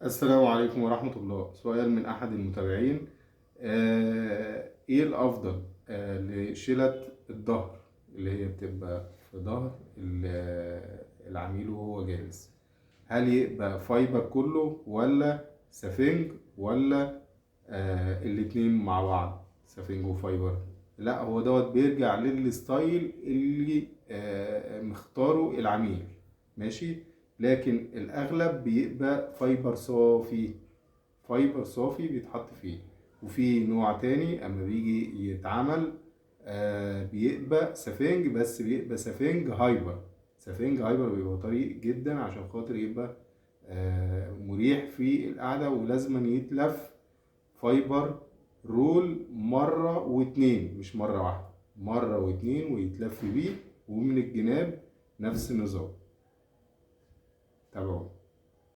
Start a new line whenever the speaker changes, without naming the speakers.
السلام عليكم ورحمة الله. سؤال من أحد المتابعين: إيه الأفضل لشلة الظهر اللي هي بتبقى في ظهر العميل وهو جالس؟ هل يبقى fiber كله ولا سفنج ولا الاتنين مع بعض سفنج و fiber؟ لا، هو دوت بيرجع لل style اللي مختاره العميل، ماشي. لكن الأغلب بيبقى fiber صافي، fiber صافي بيتحط فيه. وفي نوع تاني أما بيجي يتعمل بيبقى سفنج، بس بيبقى سفنج hyper. سفنج hyper بيبقى طري جدا عشان خاطر يبقى مريح في القعدة، ولازما يتلف fiber roll مرة واتنين، مش مرة واحدة، مرة واتنين ويتلف بيه، ومن الجناب نفس النظام. تابعوا.